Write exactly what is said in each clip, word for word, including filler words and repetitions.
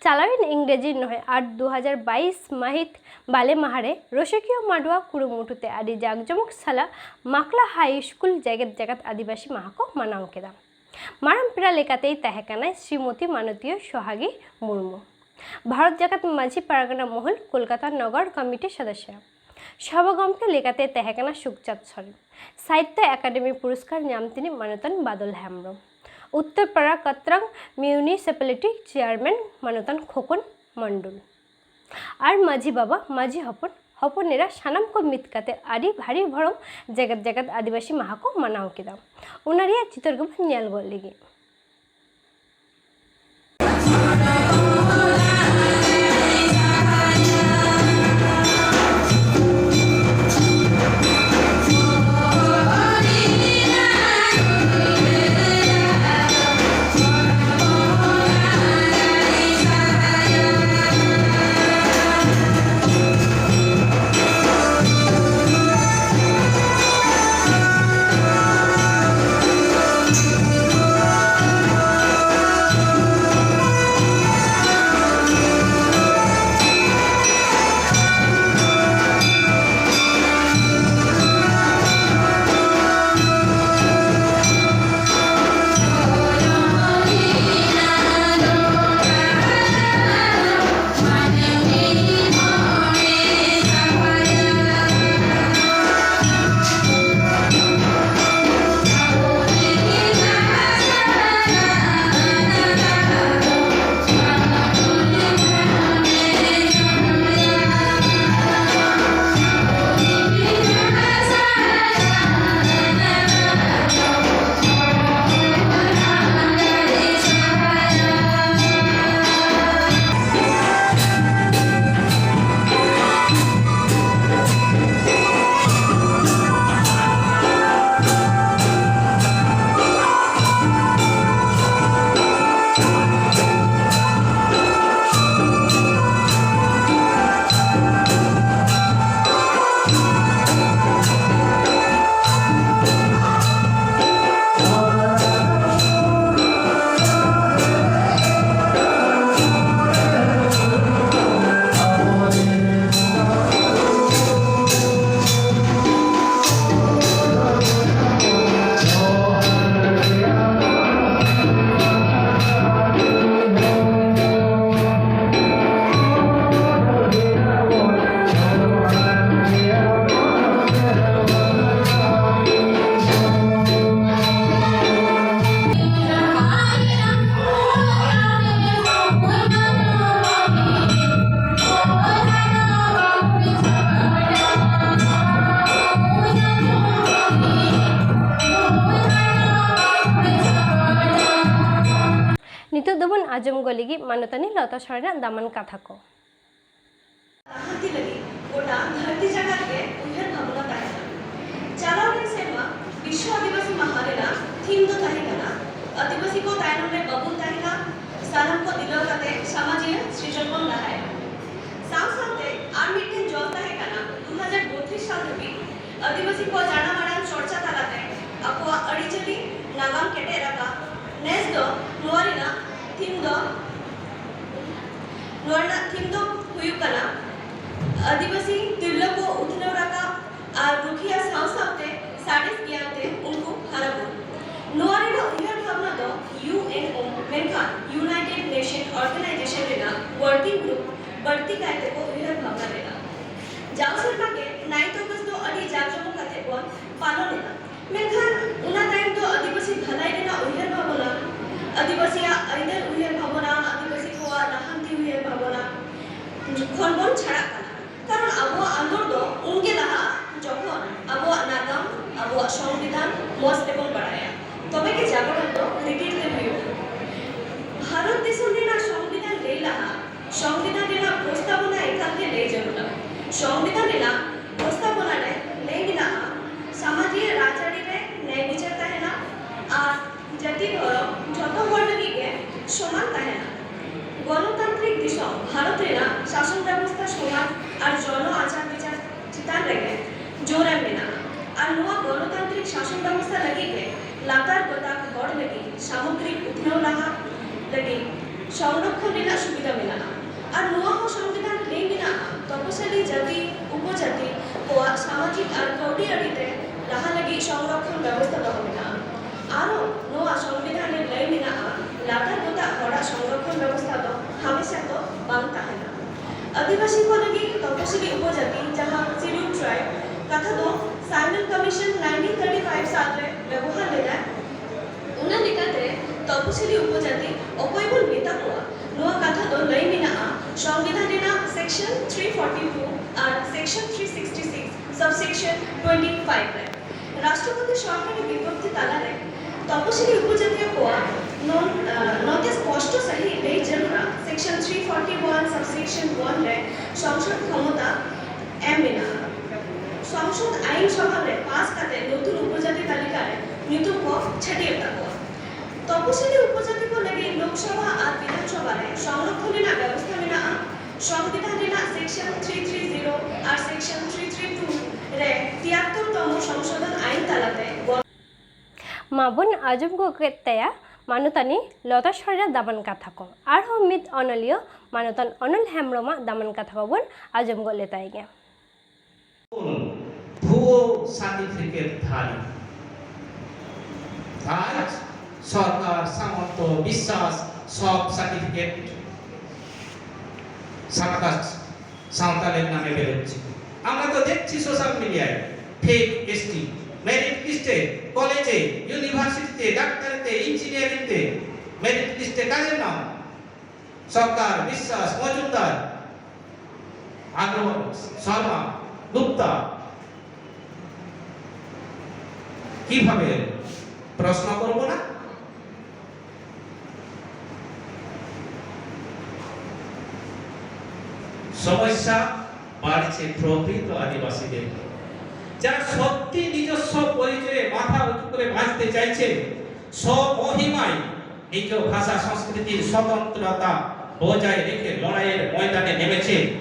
ᱪᱟᱞᱟᱣᱮᱱ ᱤᱝᱨᱮᱡᱤ ᱱᱚᱭ ᱟᱴ ᱫᱩ ᱦᱟᱡᱟᱨ ᱵᱟᱭᱤᱥ ᱢᱟᱹᱦᱤᱛ ᱵᱟᱞᱮ ᱢᱟᱦᱟ ᱨᱮ ᱨᱚᱥᱚᱠᱤᱭᱟᱹ ᱢᱟᱰᱣᱟ ᱠᱩᱨᱩᱢᱩᱴᱩ ᱛᱮ ᱟᱹᱰᱤ ᱡᱟᱠᱡᱚᱢᱚᱠ ᱥᱟᱞᱟᱜ ᱢᱟᱠᱞᱟ ᱦᱟᱭ ᱥᱠᱩᱞ ᱡᱮᱜᱮᱛ ᱡᱟᱠᱟᱛ ᱟᱹᱫᱤᱵᱟᱹᱥᱤ ᱢᱟᱦᱟ ᱠᱚ ᱢᱟᱱᱟᱣ ᱠᱮᱫᱟ᱾ ᱢᱟᱨᱟᱝ ᱯᱮᱲᱟ ᱞᱮᱠᱟᱛᱮᱭ ᱛᱟᱦᱮᱸ ᱠᱟᱱᱟᱭ ᱥᱨᱤᱢᱚᱛᱤ ᱢᱟᱱᱚᱛᱤᱭᱟᱹ ᱥᱚᱦᱟᱜᱤ ᱢᱩᱨᱢᱩ, ᱵᱷᱟᱨᱚᱛ ᱡᱟᱠᱟᱛ ᱢᱟᱹᱡᱷᱤ ᱯᱟᱨᱜᱟᱱᱟ ᱢᱚᱦᱚᱞ, ᱠᱚᱞᱠᱟᱛᱟ ᱱᱚᱜᱚᱨ ᱠᱚᱢᱤᱴᱤ ᱥᱚᱫᱚᱥᱥᱚ᱾ ᱥᱚᱵᱷᱟ ᱜᱚᱢᱠᱮ ᱞᱮᱠᱟᱛᱮ ᱛᱟᱦᱮᱸ ᱠᱟᱱᱟ ᱥᱩᱠᱪᱟᱸᱫᱽ ᱥᱚᱨᱮᱱ᱾ ᱥᱟᱦᱤᱛᱛᱚ ᱮᱠᱟᱰᱮᱢᱤ ᱯᱩᱨᱚᱥᱠᱟᱨ ᱧᱟᱢ ᱛᱤᱱᱤᱡ ᱢᱟᱱᱚᱛᱟᱱ ᱵᱟᱫᱚᱞ ᱦᱮᱢᱵᱽᱨᱚᱢ, ᱩᱛᱛᱚᱨ ᱯᱟᱲᱟ ᱠᱟᱛᱨᱟᱝ ᱢᱤᱭᱩᱱᱤᱥᱤᱯᱟᱞᱤᱴᱤ ᱪᱮᱭᱟᱨᱢᱮᱱ ᱢᱟᱱᱚᱛᱟᱱ ᱠᱷᱳᱠᱚᱱ ᱢᱚᱱᱰᱚᱞ ᱟᱨ ᱢᱟᱹᱡᱷᱤ ᱵᱟᱵᱟ, ᱢᱟᱹᱡᱷᱤ ᱦᱚᱯᱚᱱ, ᱦᱚᱯᱚᱱ ᱮᱨᱟ ᱥᱟᱱᱟᱢ ᱠᱚ ᱢᱤᱫ ᱠᱟᱛᱮ ᱟᱹᱰᱤ ᱵᱷᱟᱹᱨᱤ ᱵᱷᱚᱨᱚᱢ ᱡᱮᱜᱮᱛ ᱡᱟᱠᱟᱛ ᱟᱹᱫᱤᱵᱟᱹᱥᱤ ᱢᱟᱦᱟ ᱠᱚ ᱢᱟᱱᱟᱣ ᱠᱮᱫᱟ᱾ ᱚᱱᱟ ᱨᱮᱭᱟᱜ ᱪᱤᱛᱟᱹᱨ ᱜᱮᱵᱚᱱ ᱧᱮᱞ ᱜᱚᱫ ᱞᱮᱜᱮ᱾ ᱟᱸᱡᱚᱢ ᱜᱚᱫ ᱞᱟᱹᱜᱤᱫ ᱢᱟᱱᱚᱛᱟᱱᱤ ᱞᱚᱛᱟ ᱥᱚᱨᱮᱱᱟᱜ ᱫᱟᱢᱟᱱ ᱠᱟᱛᱷᱟ ᱠᱚ᱾ ᱞᱟᱦᱟᱱᱛᱤ ᱞᱟᱹᱜᱤᱫ ᱜᱚᱴᱟ ᱫᱷᱟᱹᱨᱛᱤ ᱡᱟᱠᱟᱛ ᱜᱮ ᱩᱭᱦᱟᱹᱨ ᱵᱷᱟᱵᱽᱱᱟ ᱛᱟᱦᱮᱸ ᱠᱟᱱᱟ᱾ ᱪᱟᱞᱟᱣᱮᱱ ᱥᱮᱨᱢᱟ ᱵᱤᱥᱣᱚ ᱟᱹᱫᱤᱵᱟᱹᱥᱤ ᱢᱟᱦᱟ ᱨᱮᱱᱟᱜ ᱛᱷᱤᱢ ᱫᱚ ᱛᱟᱦᱮᱸ ᱠᱟᱱᱟ, ᱟᱹᱫᱤᱵᱟᱹᱥᱤ ᱠᱚ ᱛᱟᱭᱱᱚᱢ ᱨᱮ ᱵᱟᱵᱚᱱ ᱛᱟᱦᱮᱱᱟ, ᱥᱟᱱᱟᱢ ᱠᱚ ᱫᱤᱞᱟᱹᱣ ᱠᱟᱛᱮ ᱥᱟᱢᱟᱡᱤᱭᱟᱹ ᱥᱨᱤᱡᱚᱱ ᱵᱚᱱ ᱞᱟᱦᱟᱭᱟ᱾ ᱥᱟᱶ ᱥᱟᱶᱛᱮ ᱟᱨ ᱢᱤᱫᱴᱮᱱ ᱡᱚᱥ ᱛᱟᱦᱮᱸ ᱠᱟᱱᱟ, ᱫᱩ ᱦᱟᱡᱟᱨ ᱵᱚᱛᱨᱤᱥ ᱥᱟᱞ ᱫᱷᱟᱹᱵᱤᱡ ᱟᱹᱫᱤᱵᱟᱹᱥᱤ ᱠᱚ ᱡᱟᱱᱟᱢ ᱟᱲᱟᱝ ᱪᱚᱨᱪᱟ ᱛᱟᱞᱟᱛᱮ ᱟᱠᱚᱣᱟᱜ ᱟᱹᱨᱤᱪᱟᱹᱞᱤ ᱱᱟᱜᱟᱢ ᱠᱮᱴᱮᱡ ᱨᱟᱠᱟᱵ᱾ ᱱᱮᱥ ᱫᱚ ᱱᱚᱣᱟ ᱨᱮᱱᱟᱜ ᱛᱷᱤᱢ ᱫᱚ, ᱱᱚᱣᱟ ᱨᱮᱱᱟᱜ ᱛᱷᱤᱢ ᱫᱚ ᱦᱩᱭᱩᱜ ᱠᱟᱱᱟ ᱟᱹᱫᱤᱵᱟᱹᱥᱤ ᱛᱤᱨᱞᱟᱹ ᱠᱚ ᱩᱛᱱᱟᱹᱣ ᱨᱟᱠᱟᱵ ᱟᱨ ᱨᱩᱠᱷᱤᱭᱟᱹ ᱥᱟᱶ ᱥᱟᱶᱛᱮ ᱥᱟᱬᱮᱥ ᱜᱮᱭᱟᱱ ᱛᱮ ᱩᱱᱠᱩ ᱦᱟᱨᱟ ᱵᱩᱨᱩ᱾ ᱱᱚᱣᱟ ᱨᱮᱱᱟᱜ ᱩᱭᱦᱟᱹᱨ ᱵᱷᱟᱵᱽᱱᱟ ᱫᱚ ᱤᱭᱩ ᱮᱱ ᱳ, ᱢᱮᱱᱠᱷᱟᱱ United Nation Organization ᱨᱮᱱᱟᱜ ᱣᱟᱨᱠᱤᱝ ᱜᱨᱩᱯ ᱵᱟᱹᱲᱛᱤ ᱠᱟᱭ ᱛᱮᱠᱚ ᱩᱭᱦᱟᱹᱨ ᱵᱷᱟᱵᱽᱱᱟ ᱞᱮᱫᱟ᱾ ᱡᱟᱣ ᱥᱮᱨᱢᱟ ᱜᱮ ᱱᱟᱭᱤᱱᱛᱷ ᱚᱜᱚᱥᱴ ᱫᱚ ᱟᱹᱰᱤ ᱡᱟᱠ ᱡᱚᱢᱚᱠ ᱠᱟᱛᱮ ᱵᱚᱱ ᱯᱟᱞᱚᱱ ᱮᱫᱟ, ᱢᱮᱱᱠᱷᱟᱱ ᱚᱱᱟ ᱛᱟᱭᱚᱢ ᱫᱚ ᱟᱹᱫᱤᱵᱟᱹᱥᱤ ᱵᱷᱟᱹᱞᱟᱹᱭ ᱨᱮᱱᱟᱜ ᱩᱭᱦᱟᱹᱨ ᱵᱷᱟᱵᱽᱱᱟ, ᱟᱹᱫᱤᱵᱟᱹᱥᱤᱭᱟᱜ ᱟᱹᱭᱫᱟᱹᱨ ᱩᱭᱦᱟᱹᱨ ᱵᱷᱟᱵᱽᱱᱟ, ᱟᱹᱫᱤᱵᱟᱹᱥᱤ ᱠᱚᱣᱟᱜ ᱞᱟᱦᱟᱱᱛᱤ ᱩᱭᱦᱟᱹᱨ ᱵᱷᱟᱵᱽᱱᱟ ᱠᱷᱚᱱ ᱵᱚᱱ ᱪᱷᱟᱲᱟᱜ ᱠᱟᱱᱟ᱾ ᱠᱟᱨᱚᱱ ᱟᱵᱚᱣᱟᱜ ᱟᱸᱫᱳᱲ ᱫᱚ ᱩᱱᱜᱮ ᱞᱟᱦᱟᱜᱼᱟ, ᱡᱚᱠᱷᱚᱱ ᱟᱵᱚᱣᱟᱜ ᱱᱟᱜᱟᱢ, ᱟᱵᱚᱣᱟᱜ ᱥᱚᱝᱵᱤᱫᱷᱟᱱ ᱢᱚᱸᱡᱽ ᱛᱮᱵᱚᱱ ᱵᱟᱲᱟᱭᱟ, ᱛᱚᱵᱮ ᱜᱮ ᱡᱟᱜᱚᱨᱚᱱ ᱫᱚ ᱨᱤᱠᱤᱲ ᱛᱮ ᱦᱩᱭᱩᱜᱼᱟ᱾ ᱵᱷᱟᱨᱚᱛ ᱫᱤᱥᱚᱢ ᱨᱮᱱᱟᱜ ᱥᱚᱝᱵᱤᱫᱷᱟᱱ ᱞᱟᱹᱭ ᱞᱟᱦᱟ ᱥᱚᱝᱵᱤᱫᱷᱟᱱ ᱨᱮᱱᱟᱜ ᱯᱨᱚᱥᱛᱟᱵᱚᱱᱟ ᱮᱠᱟᱞ ᱜᱮ ᱞᱟᱹᱭ ᱡᱟᱹᱨᱩᱲᱟ᱾ ᱥᱚᱝᱵᱤᱫᱷᱟᱱ ᱨᱮᱱᱟᱜ ᱯᱨᱚᱥᱛᱟᱵᱚᱱᱟ ᱨᱮ ᱞᱟᱹᱭ ᱢᱮᱱᱟᱜᱼᱟ, ᱥᱟᱢᱟᱡᱤᱠ ᱨᱟᱡᱽᱟᱹᱨᱤ ᱨᱮ ᱱᱮᱭ ᱵᱤᱪᱟᱹᱨ ᱛᱟᱦᱮᱱᱟ ᱟᱨ ᱡᱟᱹᱛᱤ ᱫᱷᱚᱨᱚᱢ ᱡᱷᱚᱛᱚ ᱦᱚᱲ ᱞᱟᱹᱜᱤᱫ ᱜᱮ ᱥᱚᱢᱟᱱ ᱛᱟᱦᱮᱱᱟ᱾ ᱜᱚᱱᱚᱛᱟᱱᱛᱨᱤᱠ ᱫᱤᱥᱚᱢ ᱵᱷᱟᱨᱚᱛ ᱨᱮᱱᱟᱜ ᱥᱟᱥᱚᱱ ᱵᱮᱵᱚᱥᱛᱷᱟ ᱥᱚᱢᱟᱡᱽ ᱟᱨ ᱡᱚᱱᱚ ᱟᱪᱟᱨ ᱵᱤᱪᱟᱨ ᱪᱮᱛᱟᱱ ᱨᱮᱜᱮ ᱡᱳᱨ ᱮᱢ ᱢᱮᱱᱟᱜᱼᱟ᱾ ᱟᱨ ᱱᱚᱣᱟ ᱜᱚᱱᱚᱛᱟᱱᱛᱨᱤᱠ ᱥᱟᱥᱚᱱ ᱵᱮᱵᱚᱥᱛᱷᱟ ᱞᱟᱹᱜᱤᱫ ᱜᱮ ᱞᱟᱛᱟᱨ ᱜᱟᱛᱟᱠ ᱦᱚᱲ ᱞᱟᱹᱜᱤᱫ ᱥᱟᱢᱚᱜᱽᱨᱤᱠ ᱩᱛᱱᱟᱹᱣ ᱞᱟᱦᱟ ᱞᱟᱹᱜᱤᱫ ᱥᱚᱝᱨᱚᱠᱷᱚᱱ ᱨᱮᱱᱟᱜ ᱥᱩᱵᱤᱫᱷᱟ ᱢᱮᱱᱟᱜᱼᱟ᱾ ᱟᱨ ᱱᱚᱣᱟ ᱦᱚᱸ ᱥᱚᱝᱵᱤᱫᱷᱟᱱ ᱨᱮ ᱞᱟᱹᱭ ᱢᱮᱱᱟᱜᱼᱟ, ᱛᱚᱯᱚᱥᱤᱞᱤ ᱡᱟᱹᱛᱤ ᱩᱯᱚᱡᱟᱹᱛᱤ ᱠᱚᱣᱟᱜ ᱥᱟᱢᱟᱡᱤᱠ ᱟᱨ ᱠᱟᱹᱣᱰᱤ ᱟᱹᱨᱤ ᱛᱮ ᱞᱟᱦᱟ ᱞᱟᱹᱜᱤᱫ ᱥᱚᱝᱨᱚᱠᱷᱚᱱ ᱵᱮᱵᱚᱥᱛᱷᱟ ᱫᱚᱦᱚ ᱢᱮᱱᱟᱜᱼᱟ᱾ ᱟᱨᱦᱚᱸ ᱱᱚᱣᱟ ᱥᱚᱝᱵᱤᱫᱷᱟᱱ ᱨᱮ ᱞᱟᱹᱭ ᱢᱮᱱᱟᱜᱼᱟ, ᱞᱟᱛᱟᱨ ᱜᱟᱛᱟᱠ ᱦᱚᱲᱟᱜ ᱥᱚᱝᱨᱚᱠᱷᱚᱱ ᱵᱮᱵᱚᱥᱛᱷᱟ ᱫᱚ ᱦᱟᱢᱮᱥᱟ ᱫᱚ ᱵᱟᱝ ᱛᱟᱦᱮᱱᱟ᱾ ᱟᱹᱫᱤᱵᱟᱹᱥᱤ ᱠᱚ ᱞᱟᱹᱜᱤᱫ ᱛᱚᱯᱚᱥᱤᱞᱤ ᱩᱯᱚᱡᱟᱹᱛᱤ, ᱡᱟᱦᱟᱸ Scheduled Tribe ᱠᱟᱛᱷᱟ ᱫᱚ Simon Commission nineteen thirty five ᱥᱟᱞ ᱨᱮ ᱵᱮᱵᱚᱦᱟᱨ ᱞᱮᱫᱟᱭ, ᱚᱱᱟ ᱞᱮᱠᱟᱛᱮ ᱛᱚᱯᱚᱥᱤᱞᱤ ᱩᱯᱚᱡᱟᱹᱛᱤ ᱚᱠᱚᱭ ᱵᱚᱱ ᱢᱮᱛᱟ ᱠᱚᱣᱟ? ᱱᱚᱣᱟ ᱠᱟᱛᱷᱟ ᱫᱚ ᱞᱟᱹᱭ ᱢᱮᱱᱟᱜᱼᱟ ᱥᱚᱝᱵᱤᱫᱷᱟᱱ ᱨᱮᱱᱟᱜ ᱥᱮᱠᱥᱚᱱ ᱛᱷᱨᱤ ᱯᱷᱳᱨᱴᱤ ᱴᱩ ᱟᱨ section three sixty six, subsection twenty five ᱨᱮ᱾ ᱨᱟᱥᱴᱨᱚᱯᱚᱛᱤ ᱥᱚᱨᱠᱟᱨᱤ ᱵᱤᱜᱽᱜᱚᱯᱛᱤ ᱛᱟᱞᱟᱨᱮ ᱛᱚᱯᱚᱥᱤᱞᱤ ᱩᱯᱚᱡᱟᱹᱛᱤᱭᱟᱹ ᱠᱚᱣᱟᱜ ᱱᱚᱛᱮ ᱥᱯᱚᱥᱴᱚ ᱥᱟᱹᱦᱤᱡ ᱞᱟᱹᱭ ᱡᱟᱹᱨᱩᱲᱟ, section three forty one subsection one ᱨᱮ ᱥᱚᱝᱥᱚᱫ ᱠᱷᱚᱢᱚᱛᱟ ᱮᱢ ᱢᱮᱱᱟᱜᱼᱟ᱾ ᱥᱚᱝᱥᱚᱫ ᱟᱭᱤᱱ ᱥᱚᱵᱷᱟ ᱨᱮ ᱯᱟᱥ ᱠᱟᱛᱮ ᱱᱚᱛᱩᱱ ᱩᱯᱚᱡᱟᱛᱤ ᱛᱟᱹᱞᱤᱠᱟ ᱨᱮ ᱧᱩᱛᱩᱢ ᱠᱚ ᱪᱷᱟᱹᱴᱭᱟᱹᱨ ᱛᱟᱠᱚᱣᱟ᱾ ᱛᱚᱯᱚᱥᱤᱞᱤ ᱩᱯᱚᱡᱟᱛᱤ ᱠᱚ ᱞᱟᱹᱜᱤᱫ ᱞᱳᱠᱥᱚᱵᱷᱟ ᱟᱨ ᱵᱤᱫᱷᱟᱱᱥᱚᱵᱷᱟ ᱨᱮ ᱥᱚᱝᱨᱚᱠᱷᱚᱱ ᱨᱮᱱᱟᱜ ᱵᱮᱵᱚᱥᱛᱷᱟ ᱢᱮᱱᱟᱜᱼᱟ᱾ ᱥᱚᱝᱵᱤᱫᱷᱟᱱ ᱨᱮᱱᱟᱜ ᱥᱮᱠᱥᱚᱱ ᱛᱷᱨᱤ ᱛᱷᱨᱤ ᱡᱤᱨᱳ ᱟᱨ ᱥᱮᱠᱥᱚᱱ ᱛᱷᱨᱤ ᱛᱷᱨᱤ ᱴᱩ ᱨᱮ ᱛᱤᱭᱟᱛᱛᱳᱨ ᱛᱚᱢᱚ ᱥᱚᱝᱥᱳᱫᱷᱚᱱ ᱟᱭᱤᱱ ᱛᱟᱞᱟᱛᱮ ᱜᱚ- ᱢᱟᱵᱚᱱ ᱟᱸᱡᱚᱢ ᱜᱚᱫ ᱠᱮᱫ ᱛᱟᱭᱟ ᱢᱟᱱᱚᱛᱟᱱᱤ ᱞᱚᱛᱟ ᱥᱚᱨᱮᱱᱟᱜ ᱫᱟᱢᱟᱱ ᱠᱟᱛᱷᱟ ᱠᱚ᱾ ᱟᱨᱦᱚᱸ ᱢᱤᱫ ᱚᱱᱚᱞᱤᱭᱟᱹ ᱢᱟᱱᱚᱛᱟᱱ ᱚᱱᱚᱞ ᱦᱮᱢᱵᱨᱚᱢᱟᱜ ᱫᱟᱢᱟᱱ ᱠᱟᱛᱷᱟ ᱠᱚᱵᱚᱱ ᱟᱸᱡᱚᱢ ᱜᱚᱫ ᱞᱮᱛᱟᱭ ᱜᱮ᱾ ভুয়ো সার্টিফিকেট ধারী। আজ সরকার সামন্ত বিশ্বাস সব সার্টিফিকেট সার্কাস সাঁওতালের নামে বেরোচ্ছে। আমরা তো দেখছি সোশ্যাল মিডিয়ায় ফেক এসটি, মেরিট লিস্টে, কলেজে, ইউনিভার্সিটিতে, ডাক্তারিতে, ইঞ্জিনিয়ারিংতে মেরিট লিস্টে কাদের নাম? সরকার, বিশ্বাস, মজুমদার, আগরওয়াল, শর্মা, গুপ্তা। কিভাবে এলো? প্রশ্ন করব না? সমস্যা বাড়ছে প্রকৃত আদিবাসীদের, যারা সত্যি নিজস্ব পরিচয়ে মাথা উঁচু করে বাঁচতে চাইছে, স্বমহিমায় নিজ ভাষা সংস্কৃতির স্বতন্ত্রতা বজায় রেখে লড়াইয়ের ময়দানে নেমেছে,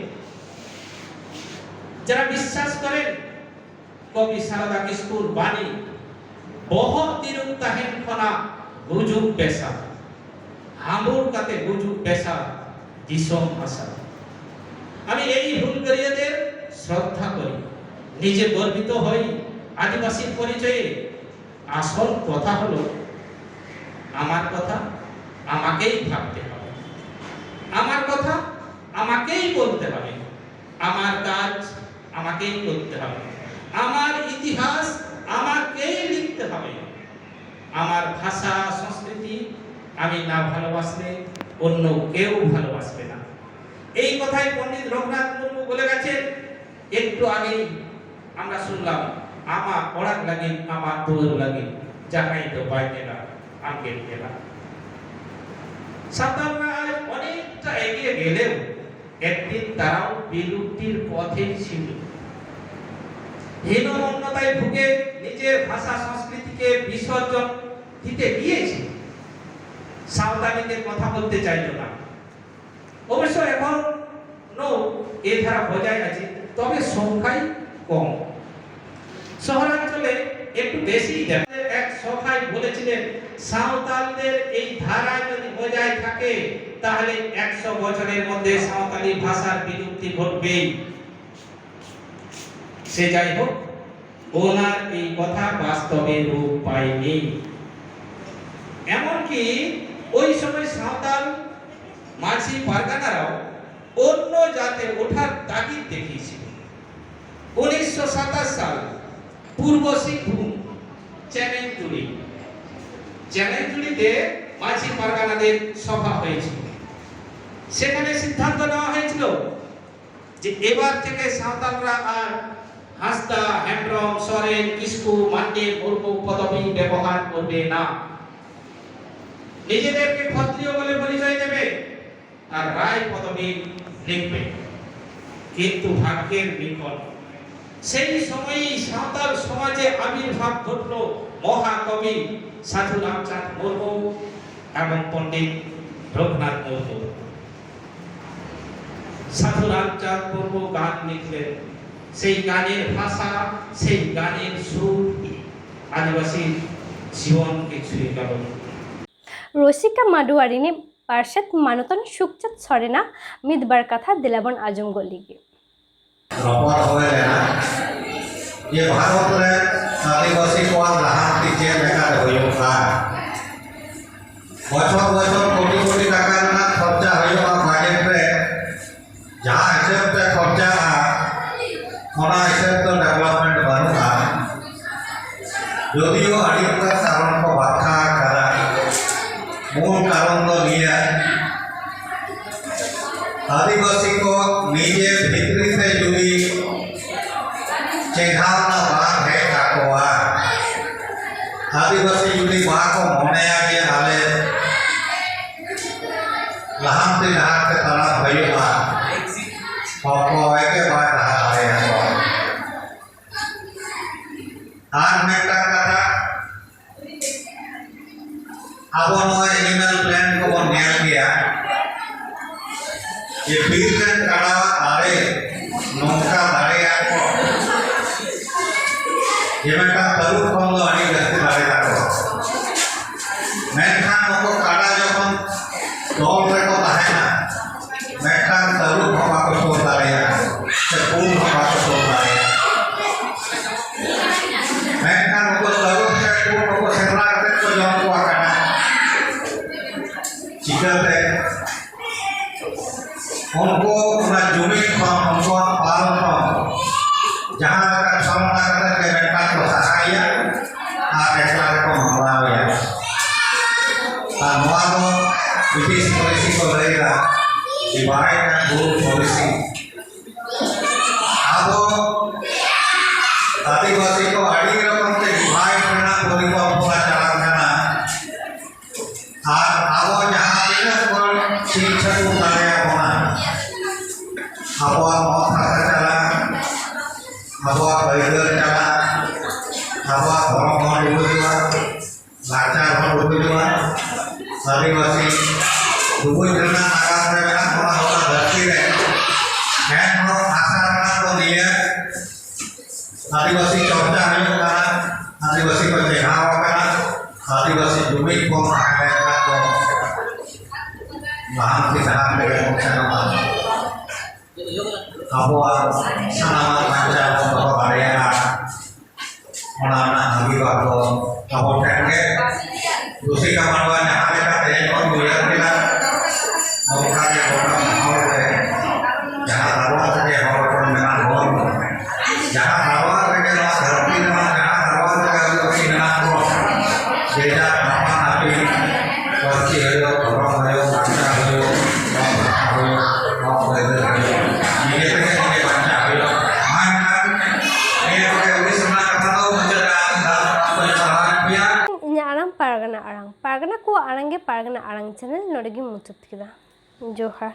যারা বিশ্বাস করেন কবি সারদা কিস্কুর বাণী, ᱵᱚᱦᱚᱜ ᱛᱤᱨᱩᱵ ᱛᱟᱦᱮᱱ ᱠᱷᱚᱱᱟᱜ ᱜᱩᱡᱩᱜ ᱵᱮᱥᱟ, ᱦᱟᱺᱵᱩᱲ ᱠᱟᱛᱮ ᱜᱩᱡᱩᱜ ᱵᱮᱥᱟ ᱫᱤᱥᱚᱢ ᱦᱟᱥᱟ᱾ আমি এই হুলকারিয়াদের শ্রদ্ধা করি, নিজে গর্বিত হই আদিবাসী পরিচয়ে। আসল কথা হলো, আমার কথা আমাকেই ভাবতে হবে, আমার কথা আমাকেই বলতে হবে, আমার কাজ আমাকেই করতে হবে, আমার ইতিহাস আমাকেই লিখতে হবে। আমার ভাষা সংস্কৃতি আমি না ভালোবাসলে অন্য কেউ ভালোবাসবে না। এই কথাই পণ্ডিত রঘুনাথ মুর্মু বলে গেছেন। একটু আগেই আমরা শুনলাম, "ᱟᱢᱟᱜ ᱚᱲᱟᱜ ᱞᱟᱹᱜᱤᱫ, ᱟᱢᱟᱜ ᱫᱩᱣᱟᱹᱨ ᱞᱟᱹᱜᱤᱫ, ᱡᱟᱦᱟᱸᱭ ᱫᱚ ᱵᱟᱭ ᱧᱮᱞᱟ, ᱟᱢᱜᱮᱢ ᱧᱮᱞᱟ।" সাঁওতালরা আজ অনেকটা এগিয়ে গেলেও একদিন তারাও বিলুপ্তির পথেই ছিল। হীনমন্যতায় ভুগে নিজের ভাষা সংস্কৃতিকে বিসর্জন দিতে গিয়েছে। সাঁওতালিদের কথা বলতে চাইল না। অবশ্য এখনো এ ধারা বজায় আছে, তবে সংখ্যায় কম। শহরাঞ্চলে একটু বেশি দেখা যায়। এক সভায় বলেছিলেন, সাঁওতালদের এই ধারা যদি বজায় থাকে, তাহলে একশো বছরের মধ্যে সাঁওতালি ভাষার বিলুপ্তি ঘটবেই। সে যাই হোক, ওনার এই কথা বাস্তবে রূপ পায়নি। এমনকি ওই সময় সাঁওতাল মাঝি পারগানারাও অন্য জাতে ওঠার তাগিদ দেখিয়েছিল। উনিশশো সাতাশ সাল পূর্ব সিংভূম চ্যানেঞ্জুড়ি, চ্যানেঞ্জুড়িতে মাঝি পারগানাদের সভা হয়েছিল। সেখানে সিদ্ধান্ত নেওয়া হয়েছিল যে এবার থেকে সাঁওতালরা আর হাঁসদা, হেমব্রম, সরেন, কিস্কু, মান্ডে, মুর্মু পদবি ব্যবহার করবে না। নিজেদেরকে ক্ষত্রিয় বলে পরিচয় দেবে আর রায় পদবি লিখবে। কিন্তু ভাগ্যের লিখন, সেই সময়ই সাঁওতাল সমাজে আবির্ভাব ঘটল মহাকবি সাধু রামচাঁদ মুর্মু এবং পণ্ডিত রঘুনাথ মুর্মু। সাধু রামচাঁদ মুর্মু গান লিখলেন, সেই গানের ভাষা, সেই গানের সুর ᱟᱹᱫᱤᱵᱟᱹᱥᱤ ᱡᱤᱭᱚᱱ ᱜᱮ ᱪᱷᱩᱭ ᱜᱟᱱᱚᱜ᱾ ᱨᱚᱥᱤᱠᱟ ᱢᱟᱰᱣᱟᱨᱤ ᱨᱤᱱᱤᱡ ᱯᱟᱨᱥᱮᱛ ᱢᱟᱱᱚᱛᱟᱱ ᱥᱩᱠᱪᱟᱸᱫᱽ ᱥᱚᱨᱮᱱᱟᱜ ᱢᱤᱫ ᱵᱟᱨ ᱠᱟᱛᱷᱟ ᱫᱮᱞᱟ ᱵᱚᱱ ᱟᱸᱡᱚᱢ ᱜᱚᱫ ᱞᱮᱜᱮ᱾ ᱨᱚᱯᱚᱲ ᱦᱩᱭ ᱞᱮᱱᱟ ᱡᱮ ᱵᱷᱟᱨᱚᱛ ᱨᱮ ᱟᱹᱫᱤᱵᱟᱹᱥᱤ ᱠᱚᱣᱟᱜ ᱞᱟᱦᱟᱱᱛᱤ ᱪᱮᱫ ᱞᱮᱠᱟᱛᱮ ᱦᱩᱭᱩᱜᱼᱟ᱾ ᱵᱚᱪᱷᱚᱨ ᱵᱚᱪᱷᱚᱨ ᱠᱳᱴᱤ ᱠᱳᱴᱤ ᱴᱟᱠᱟ ᱨᱮᱱᱟᱜ ᱠᱷᱚᱨᱪᱟ ᱦᱩᱭᱩᱜᱼᱟ ᱵᱟᱡᱮᱴ ᱨᱮ, ᱡᱟᱦᱟᱸ ᱦᱤᱥᱟᱹᱵ ᱛᱮ ᱠᱷᱚᱨᱪᱟᱜᱼᱟ, ᱚᱱᱟ ᱦᱤᱥᱟᱹᱵ ᱫᱚ ᱰᱮᱵᱷᱞᱚᱯᱢᱮᱱᱴ ᱵᱟᱹᱱᱩᱜᱼᱟ᱾ ᱡᱚᱫᱤᱭᱳ ᱟᱹᱰᱤ ᱩᱛᱟᱹᱨ ᱠᱟᱨᱚᱱ ᱠᱚ ᱵᱟᱠᱷᱟ ᱟᱠᱟᱫᱟ, ᱢᱩᱞ ᱠᱟᱨᱚᱱ ᱫᱚ ᱱᱤᱭᱟᱹ, ᱟᱹᱫᱤᱵᱟᱹᱥᱤ ᱠᱚ ᱱᱤᱡᱮ ᱵᱷᱤᱛᱨᱤ ᱛᱮ ᱡᱩᱫᱤ ᱪᱮᱸᱜᱷᱟᱣᱱᱟ ᱵᱟᱝ ᱦᱮᱡ ᱟᱠᱚᱣᱟ, ᱟᱹᱫᱤᱵᱟᱹᱥᱤ ᱡᱩᱫᱤ ᱵᱟᱠᱚ ᱢᱚᱱᱮᱭᱟ ᱡᱮ ᱟᱞᱮ ᱚᱠᱚᱭ ᱜᱮ ᱵᱟᱭ ᱞᱟᱦᱟ ᱫᱟᱲᱮᱭᱟᱠᱚᱣᱟ᱾ ᱟᱨ ᱢᱤᱫᱴᱟᱝ ᱠᱟᱛᱷᱟ, ᱟᱵᱚ ᱱᱚᱣᱟ ᱮᱱᱤᱢᱮᱞ ᱯᱞᱮᱱᱮᱴ ᱠᱚᱵᱚᱱ ᱧᱮᱞ ᱜᱮᱭᱟ, ᱡᱮ ᱵᱤᱨ ᱨᱮᱱ ᱠᱟᱰᱟᱣᱟᱜ ᱫᱟᱲᱮ ᱱᱚᱝᱠᱟ ᱫᱟᱲᱮᱭᱟᱜ ᱠᱚ, ᱡᱮ ᱢᱤᱫᱴᱟᱝ ᱛᱟᱹᱨᱩᱵ ᱠᱷᱚᱱ ᱫᱚ ᱟᱹᱰᱤ ᱡᱟᱹᱥᱛᱤ ᱫᱟᱲᱮ ᱛᱟᱠᱚ᱾ ᱢᱮᱱᱠᱷᱟᱱ ᱱᱩᱠᱩ ᱠᱟᱰᱟ ᱡᱚᱠᱷᱚᱱ ᱫᱚᱞ ᱨᱮᱠᱚ ᱛᱟᱦᱮᱱᱟ, ᱢᱤᱫᱴᱟᱝ ᱛᱟᱹᱨᱩᱵ ᱦᱚᱸ ᱵᱟᱠᱚ ᱥᱩᱨ ᱫᱟᱲᱮᱭᱟᱜᱼᱟ, ᱥᱮ ᱠᱩᱞ ᱦᱚᱸ ᱵᱟᱠᱚ ᱥᱩᱨ ᱫᱟᱲᱮᱭᱟᱜᱼᱟ᱾ ᱢᱮᱱᱠᱷᱟᱱ ᱩᱱᱠᱩ ᱛᱟᱹᱨᱩᱵ ᱥᱮ ᱠᱩᱞ ᱠᱚᱠᱚ ᱥᱮᱸᱫᱽᱨᱟ ᱠᱟᱛᱮ ᱠᱚ ᱡᱚᱢ ᱠᱚᱣᱟ ᱠᱟᱰᱟ᱾ ᱪᱤᱠᱟᱹᱛᱮ? ᱩᱱᱠᱩ ᱚᱱᱟ ᱡᱩᱢᱤᱫ ᱠᱷᱚᱱ, ᱩᱱᱠᱩᱣᱟᱜ ᱯᱟᱞ ᱠᱷᱚᱱ ᱡᱟᱦᱟᱸ ᱞᱮᱠᱟ ᱪᱷᱚᱞᱱᱟ ᱠᱟᱛᱮ ᱜᱮ ᱢᱤᱫᱴᱟᱝ ᱠᱚ ᱥᱟᱦᱟᱭᱮᱭᱟ ᱟᱨ ᱮᱠᱞᱟ ᱨᱮᱠᱚ ᱢᱟᱢᱞᱟᱣᱮᱭᱟ᱾ ᱟᱨ ᱱᱚᱣᱟ ᱫᱚ ᱵᱨᱤᱴᱤᱥ ᱯᱚᱞᱤᱥᱤ ᱠᱚ ᱞᱟᱹᱭᱫᱟ, divide and rule policy᱾ ᱟᱵᱚ ᱟᱹᱫᱤᱵᱟᱹᱥᱤ ᱠᱚ ᱟᱹᱰᱤ ᱨᱚᱠᱚᱢ ᱛᱮ divide ᱨᱮᱱᱟᱜ ᱯᱚᱨᱤᱠᱚᱞᱯᱚᱱᱟ ᱪᱟᱞᱟᱜ ᱠᱟᱱᱟ᱾ ᱟᱨ ᱟᱵᱚ ᱡᱟᱦᱟᱸ ᱛᱤᱱᱟᱹᱜ ᱵᱚᱱ ᱪᱷᱤᱝ ᱪᱷᱟᱹᱛᱩᱨ ᱫᱟᱲᱮᱭᱟᱜ ᱵᱚᱱᱟ, ᱟᱵᱚᱣᱟᱜ ᱚᱛ ᱦᱟᱥᱟ ᱪᱟᱞᱟᱜ, ᱟᱵᱚᱣᱟᱜ ᱟᱹᱭᱫᱟᱹᱨ ᱪᱟᱞᱟᱜ, ᱟᱵᱚᱣᱟᱜ ᱫᱷᱚᱨᱚᱢ ᱦᱚᱸ ᱰᱩᱵᱩᱡᱚᱜᱼᱟ, ᱞᱟᱠᱪᱟᱨ ᱦᱚᱸ ᱰᱩᱵᱩᱡᱚᱜᱼᱟ᱾ ᱟᱹᱫᱤᱵᱟᱹᱥᱤ ᱰᱩᱵᱩᱡ ᱨᱮᱱᱟᱜ ᱱᱟᱜᱟᱢ ᱨᱮ ᱢᱮᱱᱟᱜ ᱵᱚᱱᱟ ᱜᱚᱴᱟ ᱫᱷᱟᱹᱨᱛᱤ ᱨᱮ᱾ ᱮᱱᱦᱚᱸ ᱟᱥᱟ ᱨᱮᱱᱟᱜ ᱫᱚ ᱱᱤᱭᱟᱹ, ᱟᱹᱫᱤᱵᱟᱹᱥᱤ ᱪᱚᱨᱪᱟ ᱦᱩᱭᱩᱜ ᱠᱟᱱᱟ, ᱟᱹᱫᱤᱵᱟᱹᱥᱤ ᱠᱚ ᱪᱮᱸᱜᱷᱟᱣ ᱟᱠᱟᱱᱟ, ᱟᱹᱫᱤᱵᱟᱹᱥᱤ ᱡᱩᱢᱤᱫ ᱵᱚᱱ ᱛᱟᱦᱮᱸ ᱞᱮᱱᱠᱷᱟᱱ ᱫᱚ ᱞᱟᱦᱟᱱᱛᱤ ᱰᱟᱦᱟᱨ ᱛᱮᱜᱮ ᱵᱚᱱ ᱥᱮᱱᱚᱜᱼᱟ᱾ ᱟᱵᱚᱣᱟᱜ ᱥᱟᱱᱟᱢᱟᱜ ᱵᱟᱧᱪᱟᱣ ᱵᱚᱱ ᱫᱚᱦᱚ ᱫᱟᱲᱮᱭᱟᱜᱼᱟ᱾ ᱚᱱᱟ ᱨᱮᱱᱟᱜ ᱟᱹᱜᱤᱵᱷᱟᱨ ᱫᱚ ᱟᱵᱚ ᱴᱷᱮᱱ ᱜᱮ᱾ ᱨᱩᱥᱤᱠᱟ ᱢᱟᱰᱣᱟ ᱡᱟᱦᱟᱸ ᱞᱮᱠᱟ ᱛᱮᱦᱮᱧ ᱵᱚᱱ ᱩᱭᱦᱟᱹᱨ ᱠᱮᱫᱟ, ᱚᱱᱠᱟ ᱜᱮ ᱜᱚᱴᱟ ᱢᱚᱦᱚᱞ ᱨᱮ ᱡᱟᱦᱟᱸ ᱫᱟᱨᱣᱟ ᱨᱮᱜᱮ ᱦᱚᱲ ᱦᱚᱯᱚᱱ ᱢᱮᱱᱟᱜ ᱵᱚᱱ, ᱡᱟᱦᱟᱸ ᱫᱟᱨᱣᱟ ᱨᱮᱜᱮ ᱱᱚᱣᱟ ᱫᱷᱟᱹᱨᱛᱤ ᱨᱮᱱᱟᱜ ᱡᱟᱦᱟᱸ ᱫᱟᱨᱣᱟ ᱨᱮᱜᱮ ᱟᱹᱫᱤᱵᱟᱹᱥᱤ ᱢᱮᱱᱟᱜ ᱵᱚᱱ, ᱡᱮ ᱡᱟᱨ ᱟᱯᱟᱱ ᱟᱹᱯᱤᱱ ᱯᱟᱹᱨᱥᱤ ᱦᱩᱭᱩᱜ, ᱫᱷᱚᱨᱚᱢ ᱦᱩᱭᱩᱜ, ᱞᱟᱠᱪᱟᱨ ᱦᱩᱭᱩᱜ, ᱚᱞ ᱯᱟᱲᱦᱟᱣ ᱦᱩᱭᱩᱜ, ᱦᱚᱠ ᱟᱹᱭᱫᱟᱹᱨ ᱦᱩᱭᱩᱜ, ᱱᱤᱡᱮ ᱛᱮᱜᱮ ᱱᱤᱡᱮ ᱵᱟᱧᱪᱟᱣ ᱦᱩᱭᱩᱜ᱾ ᱢᱟ ᱮᱱᱠᱷᱟᱱ ᱱᱤᱭᱟᱹ ᱠᱚᱜᱮ ᱦᱩᱫᱤᱥ ᱨᱮᱱᱟᱜ ᱠᱟᱛᱷᱟ ᱫᱚ ᱢᱩᱪᱟᱹᱫ ᱨᱮ ᱟᱨ ᱢᱤᱫ ᱫᱷᱟᱣ ᱥᱟᱱᱟᱢ ᱠᱚᱧ ᱥᱟᱨᱦᱟᱣᱮᱫ ᱯᱮᱭᱟ᱾ ᱤᱧᱟᱹᱜ ᱟᱲᱟᱝ ᱯᱟᱨᱜᱟᱱᱟ ᱟᱲᱟᱝ, ᱯᱟᱨᱜᱟᱱᱟ ᱠᱚᱣᱟᱜ ᱟᱲᱟᱝ ᱜᱮ ᱯᱟᱨᱜᱟᱱᱟ ᱟᱲᱟᱝ ᱪᱮᱱᱮᱞ ᱱᱚᱰᱮ ᱜᱤᱧ ᱢᱩᱪᱟᱹᱫ ᱠᱮᱫᱟ᱾ ᱡᱚᱦᱟᱨ᱾